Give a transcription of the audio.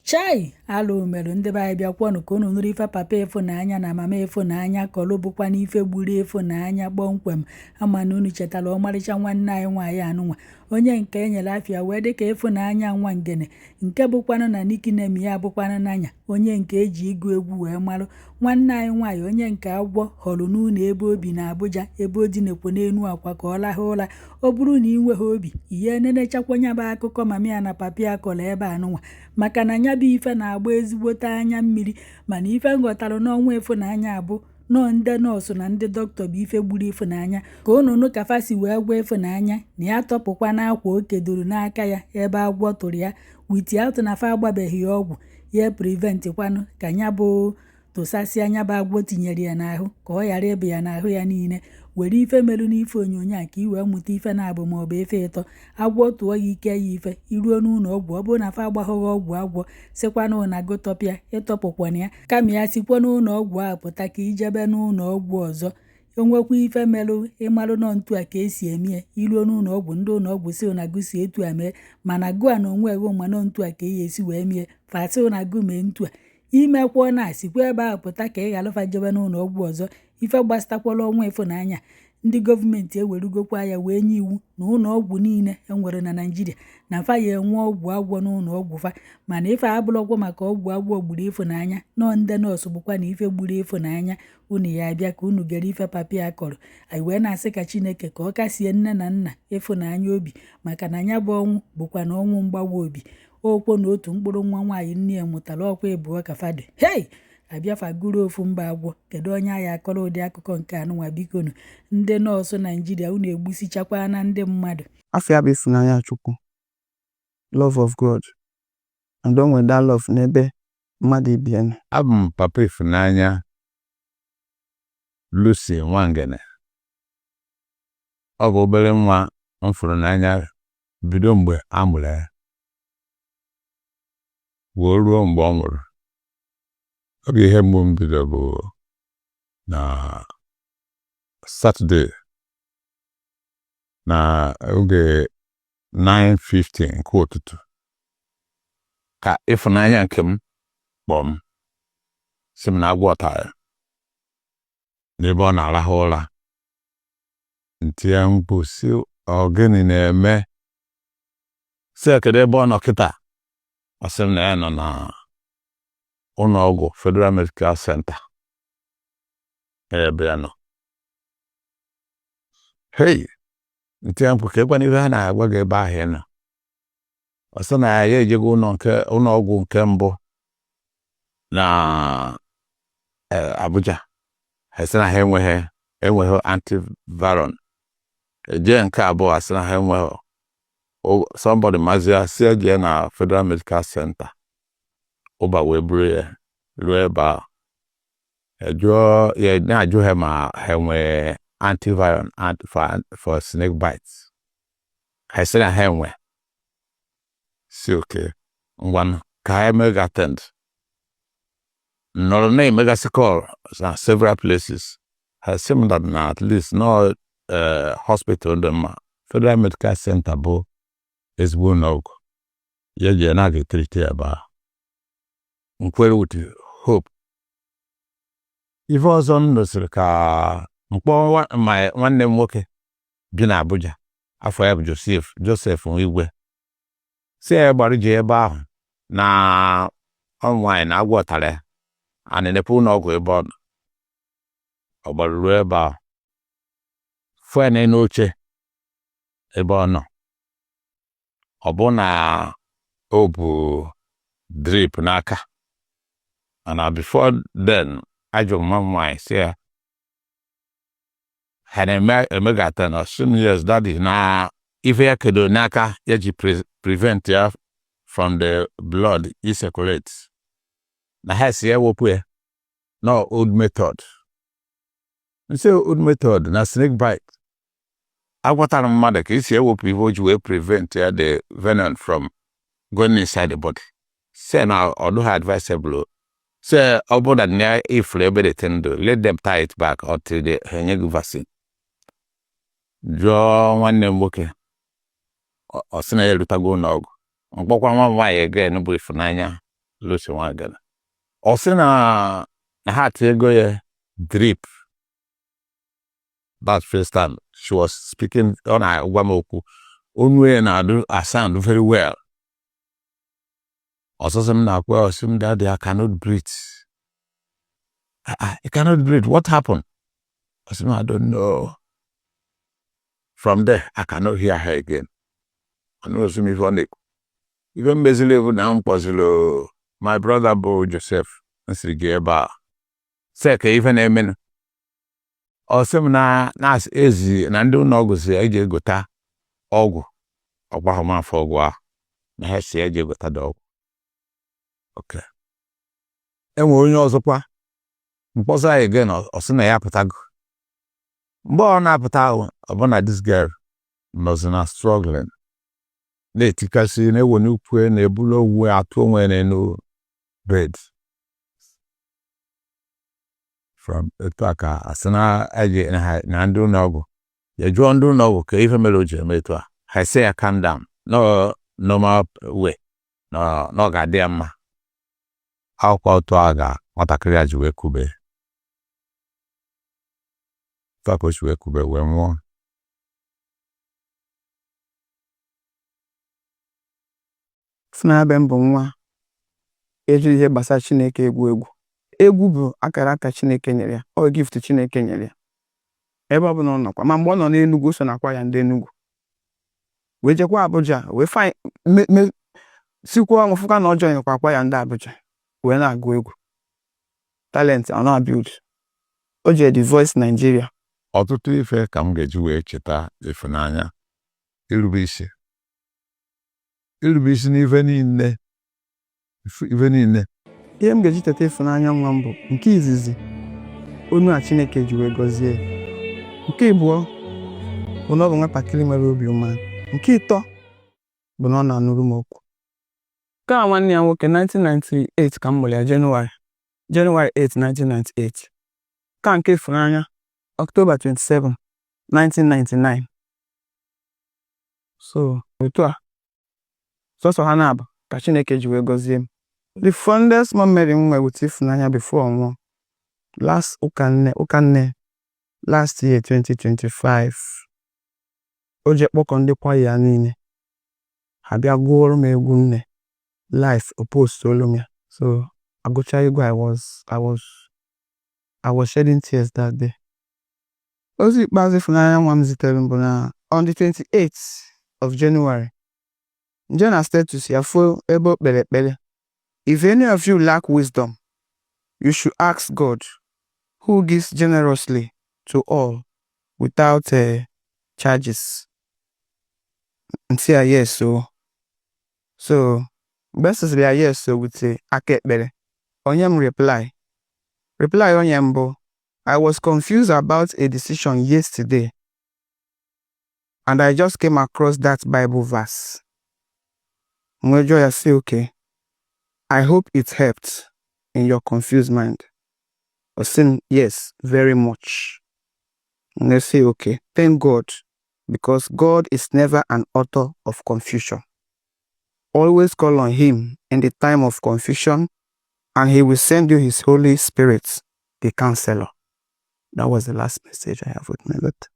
Chai! Alụ merụ ndị be anyị. Bịakwanụ ka unu nụrụ ife papa Ịfụnanya na mama Ịfụnanya kọlụ, bụkwa n'ife gburu Ịfụnanya kpọmkwem. Ama na unu chetara ọmarịcha nwanne anyị nwaanyị anụnwa, onye nke e nyere afịa wee dịka Ịfụnanya Nwangene, nke bụkwanụ na nickname ya bụkwanụ Nanya, onye nke eji ịgụ egwu wee marụ. Nwanne anyị nwaanyị, onye nke agwọ họrọ n'ụlọ ebe obi na Abuja, ebe o dinekwo n'enu akwa ka ọ lahụ ụra. Ọ bụrụ na ị nweghị obi ihe nenechakwa nya bụ akụkọ mama ya na papa ya kọrọ ebe anụnwa, maka na nya bụ ife na-agba ezigbote anya mmiri. Mana ife nghọtara n'ọnwa Ịfụnanya abụ nọọ ndị nọọsụ na ndị dọkịta bụ ife gburu Ịfụnanya. Ka unu nụ ka fa si wee gwa Ịfụnanya na ya tọpụkwa n'akwa o kedoro n'aka ya ebe agwọ tụrụ ya, without na fa agbabeghị ya ọgwụ ya prevent kwanụ ka nya bụ tụsasịa nya bụ agwọ tinyere ya n'ahụ, ka ọ ghara ịba ya n'ahụ ya niile. Were ife merụ n'ife onyonyo a ka ị wee mụta ife na-abụ maọbụ ife ịtọ. Agwọ tụọ ya ike ya ife iruo n'ụlọ ọgwụ, ọ bụrụ na fa agbaghọghị ọgwụ agwọ, sịkwanụ na gụtọpịa ịtọpụkwana ya, kama ya sikwa n'ụlọ ọgwụ ahụ pụta ka ijebe n'ụlọ ọgwụ ọzọ. Onwekwa ife merụ ịmarụ nọ ntu a ka esi eme ya, iruo n'ụlọ ọgwụ, ndị ụlọ ọgwụ si na gụ si etu a mee, mana gụa na onwe gị ma nọ ntu a ka e esi wee mie, fasị na gụ mee ntu a imekwuo na sikwa ebe ahụ pụta ka ị ghara fa jebe n'ụlọ ọgwụ ọzọ. Ife gbasatakwala ọnwa Ịfụnanya, ndị gọọmenti ewerugokwa ya wee nye iwu na ụlọ ọgwụ niile enwere na Naịjirịa na fa ya enwe ọgwụ agwọ n'ụlọ ọgwụ fa. Mana ife abụrụkwa maka ọgwụ agwọ gburu Ịfụnanya, nọọ ndị nọọsụ bụkwa na ife gburu Ịfụnanya. Unu ya abịa ka unu gere ife papa ya kọrọ. Anyị wee na-asị ka Chineke ka ọ kasie nne na nna Ịfụnanya obi, maka na ya bụ ọnwụ bụkwa na ọnwụ mgbawa obi. Okwo na otu mkpụrụ nwa nwaanyị nne ya mụtara ọkwa ịbụọ ka fadị hei abịafa gụrụ ofu mba agwọ. Kedu onye anyị akọrọ ụdị akụkọ nke anụnwa? Bikonu, ndị nọọsụ Naijiria, unu egbusichakwa na ndị mmadụ. Afọ ya bụ Ịfụnanya Chukwu, love of God, and o nwere that love n'ebe mmadụ ibe ya nọ. Abụ m papa Ifunanya Lucy Nwangene. Ọ bụ obere nwa m fụrụ n'anya bido mgbe a mụrụ ya wee ruo mgbe ọ nwụrụ. Oge ihe mgbu m bido bụ na Saturday na oge 9:50 nke ụtụtụ ka Ịfụnanya nke m kpọọ m, sị m na agwọ tara ya n'ebe ọ na-arahụ ụra. Ntinye mkpu sị, "Ọ gịnị na-eme?" Sị ya, "Kedu ebe ọ nọ kịta?" Ọ sị m na ya nọ na ụlọ ọgwụ Federal Medical Center ebe ya nọ. Hei, ntinye mkpu, ka ekwana ihe ha na-agwa gị ebe ahụ ị nọ. Ọ sị na ya ejego ụlọ nke ụlọ ọgwụ nke mbụ na Abuja, ha sị na ha enweghị antivenom. Eje nke abụọ, asị na ha enweghị. Somebody mazi ya si eje na Federal Medical Center ụba wee buru ya ruo ebe ahụ. Ejụọ ya, na-ajụ ha ma ha nwee antivenom for snake bites. Ha sị na ha enwe. Si oke ngwanụ, ka ha emega attend. Nọrọ na-emegasị call na several places, ha sị m that na at least no hospital dị mma, Federal Medical Center bụ ezigbo ụlọọgwụ ya ji na aga etirite ya ebe ahụ. Nkwere with hope. Ife ọzọ m nụsịrị ka mkpọ ma nwanne m nwoke bi na Abuja, afọ ya bụ Joseph, Joseph Nwigwe, si ya gbara je ebe ahụ na ọ nwaanyị na agwọ tara ya, a na-enepe ụlọ ọgwụ ebe ọ nọ. Ọ gbara ruo ebe ahụ, fụ ya n'elu oche ebe ọ nọ. Ọ bụ na o bu drip n'aka. Mana before then, ajụrụ m nwa m nwaanyị, sị ya ha na-eme emegata na sị m, "Yes, daddy," na ife ya kedo n'aka ya ji prevent ya from the blood i circulate, na ha si ya wepụ ya no old method. Nse old method na snake bite agwatara mmadụ ka esi ewepụ ihe o ji wee prevent ya the venom from going inside the body. Say na ọ dụghị advisable. Say ọ bụrụ na ya ifuru ebe the thing do, let them tie it back until they ha enye gị vaccine. Jụọ nwanne m nwoke, ọ sị na ya erutago ụlọ ọgwụ. Mkpọkwa nwa m nwaanyị again bụ Ifunanya. Lucy Nwagana. Ọ sị na ha atinyego ya drip. That first time she was speaking, ọ na-agwa m okwu, onu ya na-adụ asound very well. Ọsọsọ m na-akwa, ọ sị m, "Daddy, I cannot breathe." "Ah, ah, you cannot breathe? What happened?" Ọ sị m, "I don't know." From there, I cannot hear her again. Anụrụsị m ife ọ na-ekwu. Ife m meziri bụ na m kpọziri my brother bụ Joseph, m siri gị ebe a sị ka ife na-emenụ. Ọ sị m na ezi na ndị ụlọ ọgwụ si eji egota ọgwụ. Ọ gwaghị m afọ ọgwụ ahụ na ha si eji egota dị ọgwụ. Okay. Enwe onye ọzọkwa mkpọsa ya again, ọ sị na ya apụtago. Mgbe ọ na-apụta ahụ, ọ bụ na this girl nọzi na struggling, na-etikasị, na-ewe n'ukwu, na-ebulu onwe, atụ onwe ya n'elu bed. From etu a ka asị na eji na ndị ụlọ ọgwụ ya jụọ ndị ụlọ ọgwụ ka ife mere o ji eme etu a. Ha sị ya calm down, no normal way, na ọ ga-adị ya mma. Akwụkwọ otu a ga nwatakịrị a ji wee kube, otu a ka o si wee kube wee nwụọ. Ịfụnanya be m bụ nwa ejiri ihe gbasara Chineke egwu egwu. Egwu bụ akara aka Chineke nyere ya, ọ gift Chineke nyere ya. Ebe ọ bụla ọ nọkwa, ma mgbe ọ nọ n'Enugu, o so na kwaya ndị Enugu wee jekwa Abuja, wee fine me sikwa ọnwụ fụkwa na ọ joinkwa kwaya ndị Abuja wee na-agụ egwu. Talent ọ na-build. O jee The Voice Nigeria. Ọtụtụ ife ka m ga-eji wee cheta Ịfụnanya: irube isi, irube isi n'ife niile, ife niile. Ihe m ga-eji cheta Ịfụnanya nwa m bụ, nke izizi, onu a Chineke ji wee gọzie ya. Nke ịbụọ bụ na ọ bụ nwatakịrị nwere obi umeala. Nke ịtọ bụ na ọ na-anụrụ m okwu. Nke a nwanne ya nwoke, 1998 ka m mụrụ ya, January 8, 1998. Ka nke Ịfụnanya, October 27, 1999. So otu a sọsọ ha na-abụ ka Chineke ji wee gọzie m. The fondest memory m nwere with Ịfụnanya before ọ nwụọ, last ụka nne, ụka nne last year, 2025, o je kpọkọ ndị kwaya ya niile, ha bịa gụọrọ m egwu nne live. O postuolu m ya. So agụcha egwu, I was shedding tears that day. Ozi ikpeazụ Ịfụnanya nwa m zitere m bụ na on the 28th of January, nje na status ya fụ ebe o kpere ekpere, "If any of you lack wisdom, you should ask God, who gives generously to all without charges." M sị ya yes o. So mgbe m sịsịrị ya yes o with aka ekpere, onye m reply onye m bụ, "I was confused about a decision yesterday and I just came across that Bible verse." M wee jụọ ya sị, "Okay, I hope it helped in your confused mind." Ọ sị m, "Yes, very much." M wee sị, "Okay, thank God, because God is never an author of confusion. Always call on him in the time of confusion and he will send you his Holy Spirit, the counselor." That was the last message I have with my daughter.